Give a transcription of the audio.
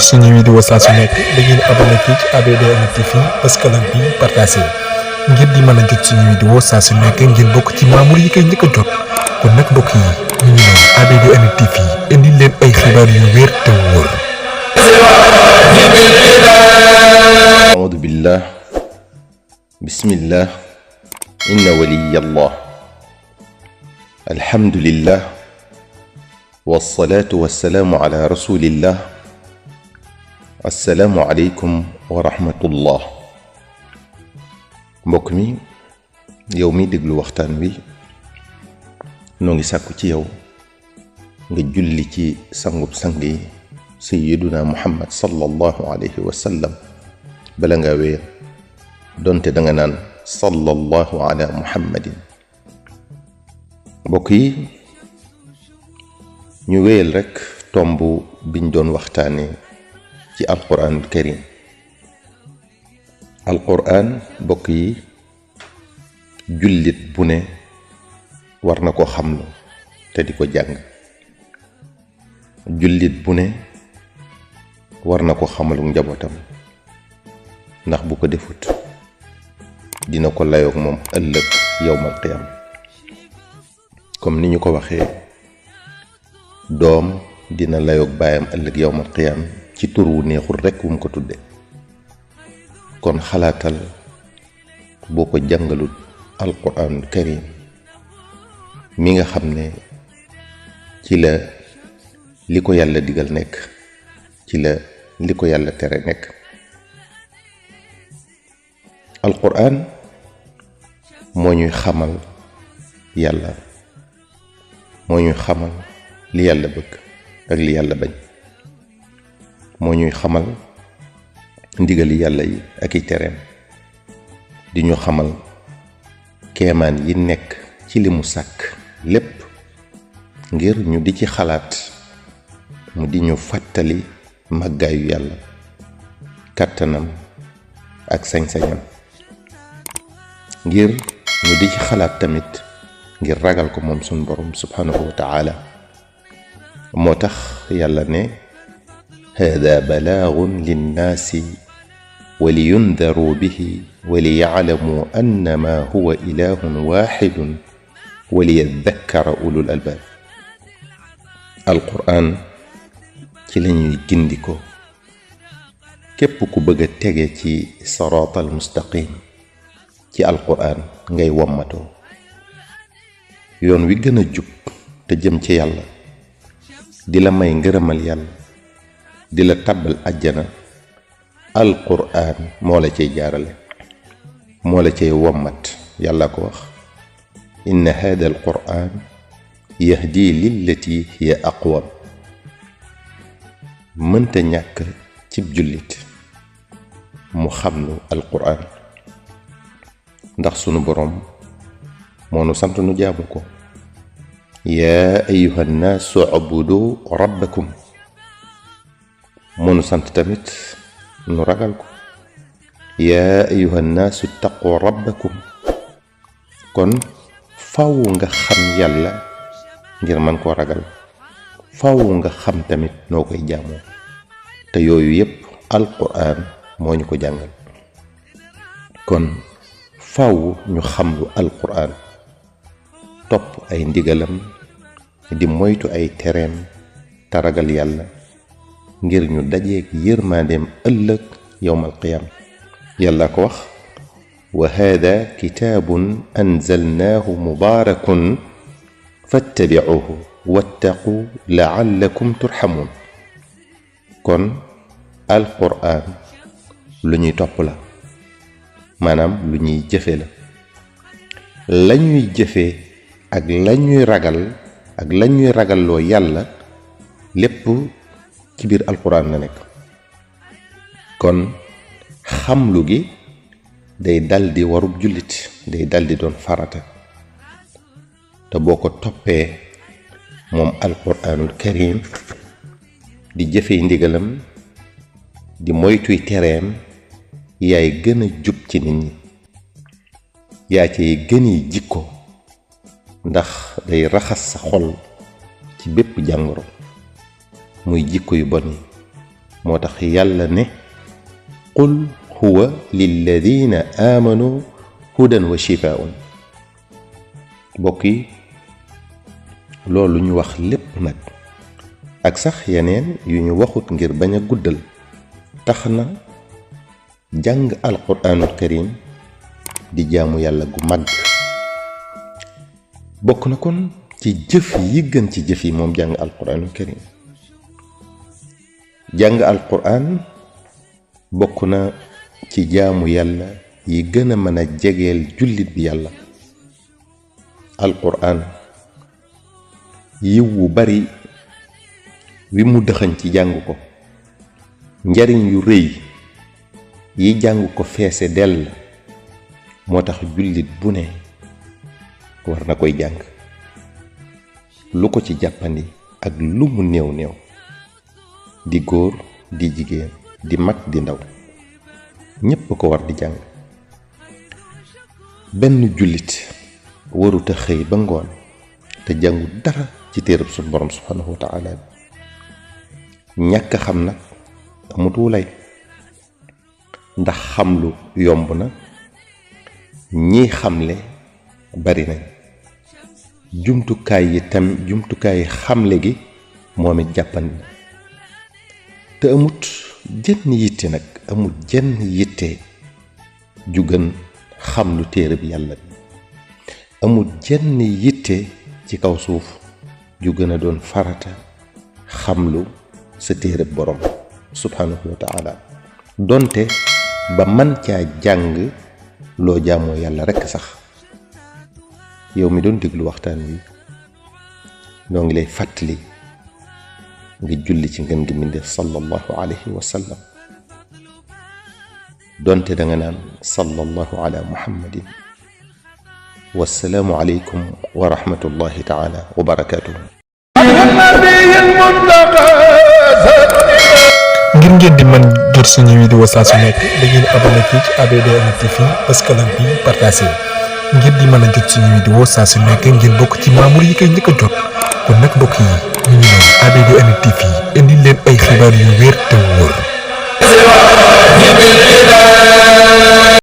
jot suñu vidéo saa su nekk da ngeen abonné fii ci ABDN TV parce que nag bii partagé ngir di mën a jot suñu vidéo saa su nekk ngeen bokk ci membre yi koy njëkk a jot kon nag mbokk yi ñu ngi leen ABDN TV indi leen ay xibaar yu wér te wóor. أعوذ بالله بسم الله إن ولي الله الحمد لله والصلاة والسلام على رسول الله السلام عليكم ورحمة الله mbokk mi yow mi déglu waxtaan wi noo ngi sàkku ci yow nga julli ci sangub sang yi sayyiduna Muhammad sallallahu alayhi wa sallam bala nga wéer donte danga naan sallallahu ala muhammadin mbokk yi ñu wéyal rekk tomb biñ doon waxtaane ci alquranul karim alquran mbokk yi jullit bu ne war na ko xamlu te di ko jàng jullit bu ne war na ko xamalu njabootam ndax bu ko defut dina ko layoog moom ëllëg yawmal qiyaam comme ni ñu ko waxee doom dina layoog baayam ëllëg yawmal qiyaam ci tur wu neexul rekk wu mu ko tudde kon xalaatal boo ko jàngalut alquranul karim mi nga xam ne ci la li ko yàlla digal nekk ci la li ko yàlla tere nekk alquran moo ñuy xamal yàlla moo ñuy xamal li yàlla bëgg ak li yàlla bañ moo ñuy xamal ndigali yàlla yi ak i tereem di ñu xamal keemaan yi nekk ci li mu sàkk lépp ngir ñu di ci xalaat mu di ñu fàttali màggaayu yàlla kàttanam ak sañ-sañam ngir ñu di ci xalaat tamit ngir ragal ko moom sunu borom subhanahu wa taala moo tax yàlla ne hada balaagun linnaasi wa liyundaruu bihi wa liyaclamuu annama huwa ilahun waxidun wa liyadakkara ulul albaab alquran ci lañuy gindi ko képp ku bëgg a tege ci siraatal mustaqim ci alquran ngay wommatoo yoon wi gën a jub te jëm ci yàlla di la may ngërëmal yàlla di la tàbbal àjjana alquran moo la cay jaarale moo la cay wommat yàlla ko wax inna hada alquran yahdi lillati hiya aqwam mënta ñàkk cib jullit mu xamlu alquran ndax sunu boroom moo nu sant nu jaamu ko yaa ayuha nnaasu ubudu rabbakum moo nu sant tamit nu ragal ko yaa ayuha nnaasu ittaqu rabbakum kon faw nga xam yàlla ngir man koo ragal faw nga xam tamit noo koy jaamoo te yooyu yépp alquran moo ñu ko jàngal kon faw ñu xamlu alquran topp ay ndigalam di moytu ay tereem te ragal yàlla ngir ñu dajeek yërmandeem ëllëg yawmal qiyaam yàlla ko wax wa haada kitaabun anzalnaahu mubaarakun fattabicuuhu wattaqu laallakum turxamuun kon alquran lu ñuy topp la maanaam lu ñuy jëfe la lañuy jëfe ak lañuy ragal ak lañuy ragalloo yàlla lépp ci biir alquran la nekk kon xamlu gi day daldi warub jullit day daldi doon farata te boo ko toppee moom alquranul karim di jëfee ndigalam di moytuy tereem yaay gën a jub ci nit ñi yaa cay gëni jikko ndax day raxas sa xol ci bépp jàngoro muy jikko yu bon yi moo tax yàlla ne qul huwa lilladina amanu hudan wa shifaun. bokk yi loolu ñu wax lépp nag ak sax yeneen yu ñu waxut ngir bañ a guddal tax na jàng alquraanul karim di jaamu yàlla gu mag. bokk na kon ci jëf yi gën ci jëf yi moom jàng alquraanul karim. jàng alquraan bokk na ci jaamu yàlla yi gën a mën a jegeel jullit bi yàlla. alquraan yiw wu bari wi mu dëxañ ci jàng ko, njariñ yu rëy yi jàng ko feese dell, moo tax jullit bu ne war na koy jàng lu ko ci jàppandi ak lu mu néew néew, di góor di jigéen di mag di ndaw, ñépp ko war di jàng. benn jullit waruta xëy ba ngoon te jàngu dara ci téereb suñu borom subhanahu wa taala bi. ñàkk xam nag amut wulay, ndax xamlu yomb na, ñi xamle bari nañ, jumtukaay xamle gi moom it jàppandi na. te amut jenn yitte nag, amut jenn yitte ju gën xamlu téere bi yàlla bi. amut jenn yitte ci kaw suuf ju gën a doon farata xamlu sa téere borom subhanahu wa taala, donte ba man caa jàng loo jaamoo yàlla rekk sax. yow mi doon déglu waxtaan wi noo ngi lay fàttali nga julli ci ngën gi mbindéef sallallahu alayhi wa sallam, donte da nga naan sallallahu ala muhammadin. wassalaamu aleykum wa rahmatullahi taala wa barakatuhu. ngir ngeen di mën jot suñu vidéo saa su nekk da ngeen abonné fii ci ABDN TV bës cloche bi partagé ngir di mën a jot suñu vidéo saa su nekk ngeen bokk ci membre yi koy njëkk a jot. kon nag mbokk yi ñu ngi noonu ABDN TV indi leen ay xibaar yu wér te wóor.